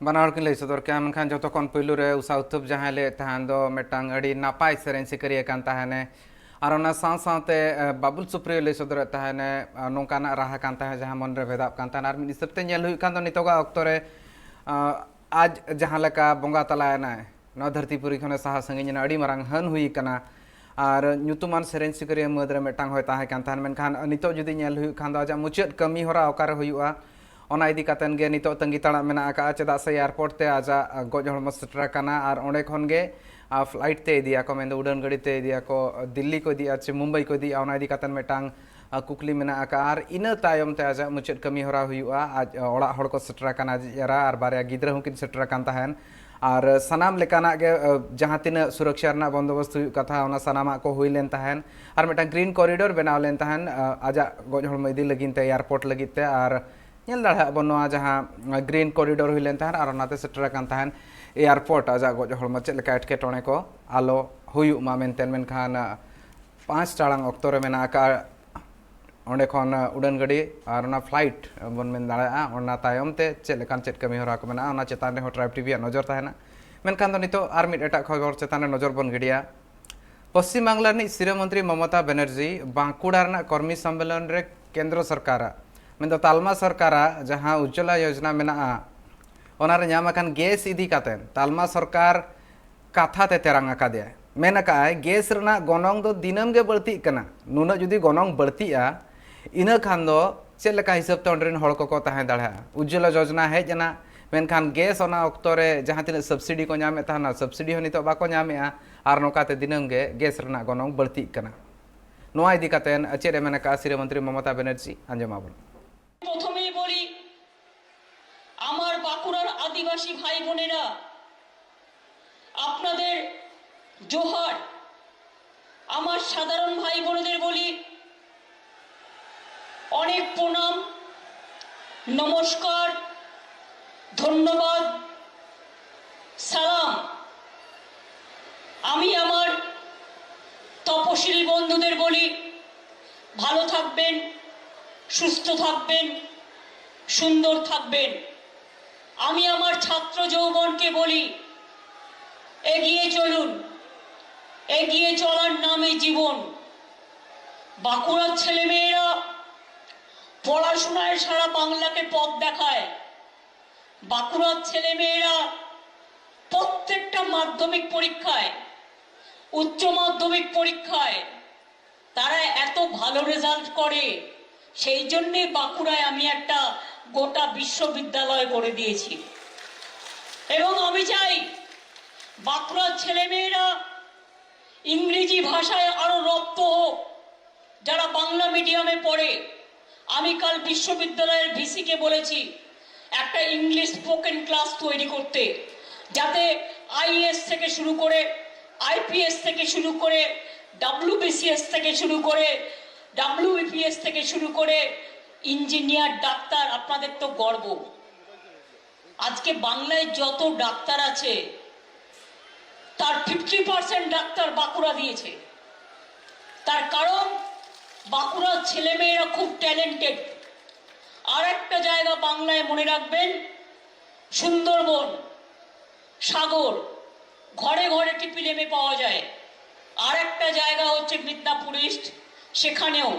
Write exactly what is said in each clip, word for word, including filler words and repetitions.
ᱵᱟᱱᱟ ᱦᱚᱲ ᱠᱤᱱ ᱞᱟᱹᱭ ᱥᱚᱫᱚᱨ ᱠᱮᱜᱼᱟ, ᱢᱮᱱᱠᱷᱟᱱ ᱡᱚᱛᱚ ᱠᱷᱚᱱ ᱯᱩᱭᱞᱩ ᱨᱮ ᱩᱥᱟ ᱩᱛᱷᱩᱯ ᱡᱟᱦᱟᱸᱭ ᱞᱟᱹᱭᱮᱫ ᱛᱟᱦᱮᱱ ᱫᱚ ᱢᱤᱫᱴᱟᱝ ᱟᱹᱰᱤ ᱱᱟᱯᱟᱭ ᱥᱮᱨᱮᱧ ᱥᱤᱠᱟᱹᱨᱤᱭᱟᱹ ᱠᱟᱱ ᱛᱟᱦᱮᱱᱮ, ᱟᱨ ᱚᱱᱟ ᱥᱟᱶ ᱥᱟᱶᱛᱮ, ᱮ, ᱵᱟᱵᱩᱞ ᱥᱩᱯᱨᱤᱭᱚ ᱞᱟᱹᱭ ᱥᱚᱫᱚᱨᱮᱫ ᱛᱟᱦᱮᱱᱮ, ᱮ, ᱱᱚᱝᱠᱟᱱᱟᱜ ᱨᱟᱦᱟ ᱠᱟᱱ ᱛᱟᱦᱮᱸᱫ ᱡᱟᱦᱟᱸ ᱢᱚᱱᱨᱮ ᱵᱷᱮᱫᱟᱜ ᱠᱟᱱ ᱛᱟᱦᱮᱱᱟ᱾ ᱟᱨ ᱢᱤᱫ ᱦᱤᱥᱟᱹᱵ ᱛᱮ ᱧᱮᱞ ᱦᱩᱭᱩᱜ ᱠᱷᱟᱱ ᱫᱚ ᱱᱤᱛᱚᱜᱟᱜ ᱚᱠᱛᱚ ᱨᱮ, ᱟ, ᱟᱡ ᱡᱟᱦᱟᱸ ᱞᱮᱠᱟ ᱵᱚᱸᱜᱟ ᱛᱟᱞᱟᱭᱮᱱᱟᱭ, ᱱᱚᱣᱟ ᱫᱷᱟᱹᱨᱛᱤ ᱯᱩᱨᱤ ᱠᱷᱚᱱᱮ ᱥᱟᱦᱟ ᱥᱟᱺᱜᱤᱧ ᱮᱱᱟ, ᱟᱹᱰᱤ ᱢᱟᱨᱟᱝ ᱦᱟᱹᱱ ᱦᱩᱭ ᱠᱟᱱᱟ᱾ ᱟᱨ ᱧᱩᱛᱩᱢᱟᱱ ᱥᱮᱨᱮᱧ ᱥᱤᱠᱟᱹᱨᱤᱭᱟᱹ ᱢᱟᱹᱫᱽ ᱨᱮ ᱢᱤᱫᱴᱟᱝ ᱦᱚᱸᱭ ᱛᱟᱦᱮᱸ ᱠᱟᱱ ᱛᱟᱦᱮᱸᱱ, ᱢᱮᱱᱠᱷᱟᱱ ᱱᱤᱛᱚᱜ ᱡᱩᱫᱤ ᱧᱮᱞ ᱦᱩᱭᱩᱜ ᱠᱷᱟᱱ ᱫᱚ ᱟᱡᱟᱜ ᱢᱩᱪᱟᱹᱫ ᱠᱟᱹᱢᱤ ᱦᱚᱨᱟ ᱚᱠᱟᱨᱮ ᱦᱩᱭᱩᱜᱼᱟ, ᱚᱱᱟ ᱤᱫᱤ ᱠᱟᱛᱮᱱ ᱜᱮ ᱱᱤᱛᱚᱜ ᱛᱟᱺᱜᱤ ᱛᱟᱲᱟᱜ ᱢᱮᱱᱟᱜ ᱟᱠᱟᱫᱼᱟ᱾ ᱪᱮᱫᱟᱜ ᱥᱮ ᱮᱭᱟᱨᱯᱳᱨᱴ ᱛᱮ ᱟᱡᱟᱜ ᱜᱚᱡ ᱦᱚᱲᱢᱚ ᱥᱮᱴᱮᱨ ᱟᱠᱟᱱᱟ ᱟᱨ ᱚᱸᱰᱮ ᱠᱷᱚᱱ ᱜᱮ, ᱟ, ᱯᱷᱞᱟᱭᱤᱴ ᱛᱮ ᱤᱫᱤᱭᱟᱠᱚ, ᱢᱮᱱᱫᱚ ᱩᱰᱟᱹᱱ ᱜᱟᱹᱰᱤ ᱛᱮ ᱤᱫᱤᱭᱟᱠᱚ, ᱫᱤᱞᱞᱤ ᱠᱚ ᱤᱫᱤᱭᱟ ᱪᱮ ᱢᱩᱢᱵᱟᱭ ᱠᱚ ᱤᱫᱤᱭᱟ, ᱚᱱᱟ ᱤᱫᱤ ᱠᱟᱛᱮᱱ ᱢᱤᱫᱴᱟᱝ, ᱟ, ᱠᱩᱠᱞᱤ ᱢᱮᱱᱟᱜ ᱟᱠᱟᱫᱼᱟ᱾ ᱟᱨ ᱤᱱᱟᱹ ᱛᱟᱭᱚᱢ ᱛᱮ ᱟᱡᱟᱜ ᱢᱩᱪᱟᱹᱫ ᱠᱟᱹᱢᱤ ᱦᱚᱨᱟ ᱦᱩᱭᱩᱜᱼᱟ᱾ ᱟᱡ, ᱟ, ᱚᱲᱟᱜ ᱦᱚᱲ ᱠᱚ ᱥᱮᱴᱮᱨ ᱟᱠᱟᱱᱟ, ᱟᱡ ᱮᱨᱟ ᱟᱨ ᱵᱟᱨᱭᱟ ᱜᱤᱫᱽᱨᱟᱹ ᱦᱚᱸᱠᱤᱱ ᱥᱮᱴᱮᱨ ᱟᱠᱟᱱ ᱛᱟᱦᱮᱸᱱ᱾ ᱟᱨ ᱥᱟᱱᱟᱢ ᱞᱮᱠᱟᱱᱟᱜ ᱜᱮ, ᱟ, ᱡᱟᱦᱟᱸ ᱛᱤᱱᱟᱹᱜ ᱥᱩᱨᱚᱠᱷᱟ ᱨᱮᱱᱟᱜ ᱵᱚᱱᱫᱳᱵᱚᱥᱛ ᱦᱩᱭᱩᱜ ᱠᱟᱛᱷᱟ, ᱚᱱᱟ ᱥᱟᱱᱟᱢᱟᱜ ᱠᱚ ᱦᱩᱭ ᱞᱮᱱ ᱛᱟᱦᱮᱸᱱ᱾ ᱟᱨ ᱢᱤᱫᱴᱟᱝ ᱜᱨᱤᱱ ᱠᱚᱨᱤᱰᱚᱨ ᱵᱮᱱᱟᱣ ᱞᱮᱱ ᱛᱟᱦᱮᱸᱱ, ᱟ, ᱟᱡᱟᱜ ᱜᱚᱡ ᱦᱚᱲᱢᱚ ᱤᱫᱤ ᱞᱟᱹᱜᱤᱫ ᱛᱮ, ᱮᱭᱟᱨᱯᱳᱨᱴ ᱞᱟᱹᱜᱤᱫ ᱛᱮ᱾ ᱟᱨ ᱧᱮᱞ ᱫᱟᱲᱮᱭᱟᱜ ᱵᱚᱱ, ᱱᱚᱣᱟ ᱡᱟᱦᱟᱸ ᱜᱨᱤᱱ ᱠᱚᱨᱤᱰᱚᱨ ᱦᱩᱭ ᱞᱮᱱ ᱛᱟᱦᱮᱸᱱ ᱟᱨ ᱚᱱᱟᱛᱮ ᱥᱮᱴᱮᱨ ᱟᱠᱟᱱ ᱛᱟᱦᱮᱸᱱ ᱮᱭᱟᱨᱯᱳᱨᱴ, ᱟᱡᱟᱜ ᱜᱚᱡ ᱦᱚᱲᱢᱚ ᱪᱮᱫ ᱞᱮᱠᱟ ᱮᱴᱠᱮᱴᱚᱬᱮ ᱠᱚ ᱟᱞᱚ ᱦᱩᱭᱩᱜ ᱢᱟ ᱢᱮᱱᱛᱮ᱾ ᱢᱮᱱᱠᱷᱟᱱ, ᱟ, ᱯᱟᱸᱪ ᱴᱟᱲᱟᱝ ᱚᱠᱛᱚ ᱨᱮ ᱢᱮᱱᱟᱜ ᱟᱠᱟᱫ ᱚᱸᱰᱮ ᱠᱷᱚᱱ, ᱟ, ᱩᱰᱟᱹᱱ ᱜᱟᱹᱰᱤ ᱟᱨ ᱚᱱᱟ ᱯᱷᱞᱟᱭᱤᱴ ᱵᱚᱱ ᱢᱮᱱ ᱫᱟᱲᱮᱭᱟᱜᱼᱟ, ᱚᱱᱟ ᱛᱟᱭᱚᱢ ᱛᱮ ᱪᱮᱫ ᱞᱮᱠᱟᱱ ᱪᱮᱫ ᱠᱟᱹᱢᱤ ᱦᱚᱨᱟ ᱠᱚ ᱢᱮᱱᱟᱜᱼᱟ, ᱚᱱᱟ ᱪᱮᱛᱟᱱ ᱨᱮᱦᱚᱸ ᱴᱨᱟᱭᱤᱵᱽ ᱴᱤᱵᱷᱤᱭᱟᱜ ᱱᱚᱡᱚᱨ ᱛᱟᱦᱮᱸᱱᱟ᱾ ᱢᱮᱱᱠᱷᱟᱱ ᱫᱚ ᱱᱤᱛᱚᱜ ᱟᱨ ᱢᱤᱫ ᱮᱴᱟᱜ ᱠᱷᱚᱵᱚᱨ ᱪᱮᱛᱟᱱ ᱨᱮ ᱱᱚᱡᱚᱨ ᱵᱚᱱ ᱜᱤᱰᱤᱭᱟ᱾ ᱯᱚᱥᱪᱤᱢ ᱵᱟᱝᱞᱟ ᱨᱤᱱᱤᱡ ᱥᱤᱨᱟᱹ ᱢᱚᱱᱛᱨᱤ ᱢᱚᱢᱚᱛᱟ ᱵᱮᱱᱟᱨᱡᱤ ᱵᱟᱸᱠᱩᱲᱟ ᱨᱮᱱᱟᱜ ᱠᱚᱨᱢᱤ ᱥᱚᱢᱢᱮᱞᱚᱱ ᱨᱮ ᱠᱮᱱᱫᱨᱚ ᱥᱚᱨᱠᱟᱨᱟᱜ, ᱢᱮᱱᱫᱚ ᱛᱟᱞᱢᱟ ᱥᱚᱨᱠᱟᱨᱟᱜ ᱡᱟᱦᱟᱸ ᱩᱡᱽᱡᱚᱞᱟ ᱭᱳᱡᱽᱱᱟ ᱢᱮᱱᱟᱜᱼᱟ, ᱚᱱᱟᱨᱮ ᱧᱟᱢ ᱟᱠᱟᱱ ᱜᱮᱥ ᱤᱫᱤ ᱠᱟᱛᱮ ᱛᱟᱞᱢᱟ ᱥᱚᱨᱠᱟᱨ ᱠᱟᱛᱷᱟ ᱛᱮ ᱛᱮᱨᱟᱝ ᱟᱠᱟᱫᱮᱭᱟ᱾ ᱢᱮᱱ ᱟᱠᱟᱫᱼᱟᱭ, ᱜᱮᱥ ᱨᱮᱱᱟᱜ ᱜᱚᱱᱚᱝ ᱫᱚ ᱫᱤᱱᱟᱹᱢ ᱜᱮ ᱵᱟᱹᱲᱛᱤᱜ ᱠᱟᱱᱟ᱾ ᱱᱩᱱᱟᱹᱜ ᱡᱩᱫᱤ ᱜᱚᱱᱚᱝ ᱵᱟᱹᱲᱛᱤᱜᱼᱟ, ᱤᱱᱟᱹ ᱠᱷᱟᱱ ᱫᱚ ᱪᱮᱫ ᱞᱮᱠᱟ ᱦᱤᱥᱟᱹᱵ ᱛᱮ ᱚᱸᱰᱮ ᱨᱮᱱ ᱦᱚᱲ ᱠᱚᱠᱚ ᱛᱟᱦᱮᱸ ᱫᱟᱲᱮᱭᱟᱜᱼᱟ? ᱩᱡᱽᱡᱚᱞᱟ ᱡᱳᱡᱽᱱᱟ ᱦᱮᱡ ᱮᱱᱟ, ᱢᱮᱱᱠᱷᱟᱱ ᱜᱮᱥ ᱚᱱᱟ ᱚᱠᱛᱚ ᱨᱮ ᱡᱟᱦᱟᱸ ᱛᱤᱱᱟᱹᱜ ᱥᱟᱵᱥᱤᱰᱤ ᱠᱚ ᱧᱟᱢᱮᱫ ᱛᱟᱦᱮᱱᱟ, ᱥᱟᱵᱥᱤᱰᱤ ᱦᱚᱸ ᱱᱤᱛᱚᱜ ᱵᱟᱠᱚ ᱧᱟᱢᱮᱫᱼᱟ᱾ ᱟᱨ ᱱᱚᱝᱠᱟᱛᱮ ᱫᱤᱱᱟᱹᱢ ᱜᱮ ᱜᱮᱥ ᱨᱮᱱᱟᱜ ᱜᱚᱱᱚᱝ ᱵᱟᱹᱲᱛᱤᱜ ᱠᱟᱱᱟ᱾ ᱱᱚᱣᱟ ᱤᱫᱤ ᱠᱟᱛᱮ ᱪᱮᱫ ᱮ ᱢᱮᱱ ᱟᱠᱟᱫᱼᱟ ᱥᱤᱨᱟᱹ ᱢᱚᱱᱛᱨᱤ ᱢᱚᱢᱚᱛᱟ ᱵᱮᱱᱟᱨᱡᱤ? ᱟᱸᱡᱚᱢ ᱟᱵᱚᱱ᱾ প্রথমেই বলি, আমার বাঁকুড়ার আদিবাসী ভাই বোনেরা, আপনাদের জোহার। আমার সাধারণ ভাই বোনেদের বলি, অনেক প্রণাম, নমস্কার, ধন্যবাদ, সালাম। আমি আমার তপশিলি বন্ধুদের বলি, ভালো থাকবেন, সুস্থ থাকবেন, সুন্দর থাকবেন। আমি আমার ছাত্র যৌবনকে বলি, এগিয়ে চলুন, এগিয়ে চলার নামই জীবন। বাঁকুড়ার ছেলেমেয়েরা পড়াশোনায় সারা বাংলাকে পথ দেখায়। বাঁকুড়ার ছেলেমেয়েরা প্রত্যেকটা মাধ্যমিক পরীক্ষায়, উচ্চ মাধ্যমিক পরীক্ষায় তারা এত ভালো রেজাল্ট করে, সেই জন্যে বাঁকুড়ায় আমি একটা গোটা বিশ্ববিদ্যালয় করে দিয়েছি। এবং আমি চাই বাঁকুড়ার ছেলেমেয়েরা ইংরেজি ভাষায় আরো রপ্ত হোক। যারা বাংলা মিডিয়ামে পড়ে, আমি কাল বিশ্ববিদ্যালয়ের ভিসিকে বলেছি একটা ইংলিশ স্পোকেন ক্লাস তৈরি করতে, যাতে আইএস থেকে শুরু করে, আইপিএস থেকে শুরু করে, ডাব্লিউবিসিএস থেকে শুরু করে, ডাব্লিউবিপিএস থেকে শুরু করে ইঞ্জিনিয়ার, ডাক্তার, আপনাদের তো গর্ব। আজকে বাংলায় যত ডাক্তার আছে, তার ফিফটি পার্সেন্ট ডাক্তার বাঁকুড়া দিয়েছে। তার কারণ, বাঁকুড়ার ছেলেমেয়েরা খুব ট্যালেন্টেড। আর একটা জায়গা বাংলায় মনে রাখবেন, সুন্দরবন, সাগর, ঘরে ঘরে টিপিলেমে পাওয়া যায়। আর একটা জায়গা হচ্ছে মিদনাপুর ইস্ট, সেখানেও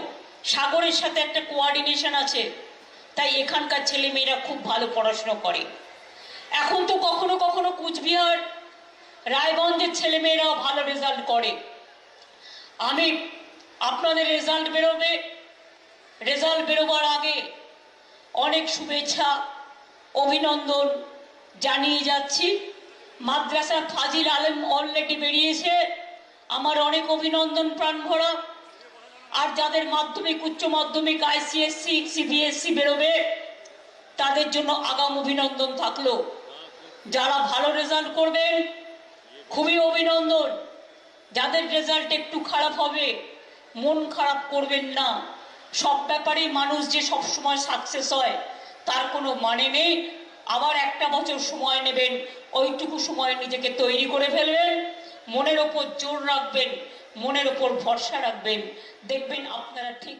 সাগরের সাথে একটা কোয়ার্ডিনেশন আছে, তাই এখানকার ছেলেমেয়েরা খুব ভালো পড়াশোনা করে। এখন তো কখনো কখনো কুচবিহার, রায়গঞ্জের ছেলেমেয়েরাও ভালো রেজাল্ট করে। আমি আপনাদের রেজাল্ট বেরোবে, রেজাল্ট বেরোবার আগে অনেক শুভেচ্ছা, অভিনন্দন জানিয়ে যাচ্ছি। মাদ্রাসা ফাজিল আলেম অলরেডি বেরিয়েছে, আমার অনেক অভিনন্দন প্রাণ ভরা। আর যাদের মাধ্যমিক, উচ্চ মাধ্যমিক, আইসিএসসি, সিবিএসসি বেরোবে, তাদের জন্য আগাম অভিনন্দন থাকলো। যারা ভালো রেজাল্ট করবেন, খুবই অভিনন্দন। যাদের রেজাল্ট একটু খারাপ হবে, মন খারাপ করবেন না। সব ব্যাপারেই মানুষ যে সব সময় সাকসেস হয়, তার কোনো মানে নেই। আবার একটা বছর সময় নেবেন, ওইটুকু সময় নিজেকে তৈরি করে ফেলবেন। মনের ওপর জোর রাখবেন, মনের ওপর ভরসা রাখবেন, দেখবেন আপনারা ঠিক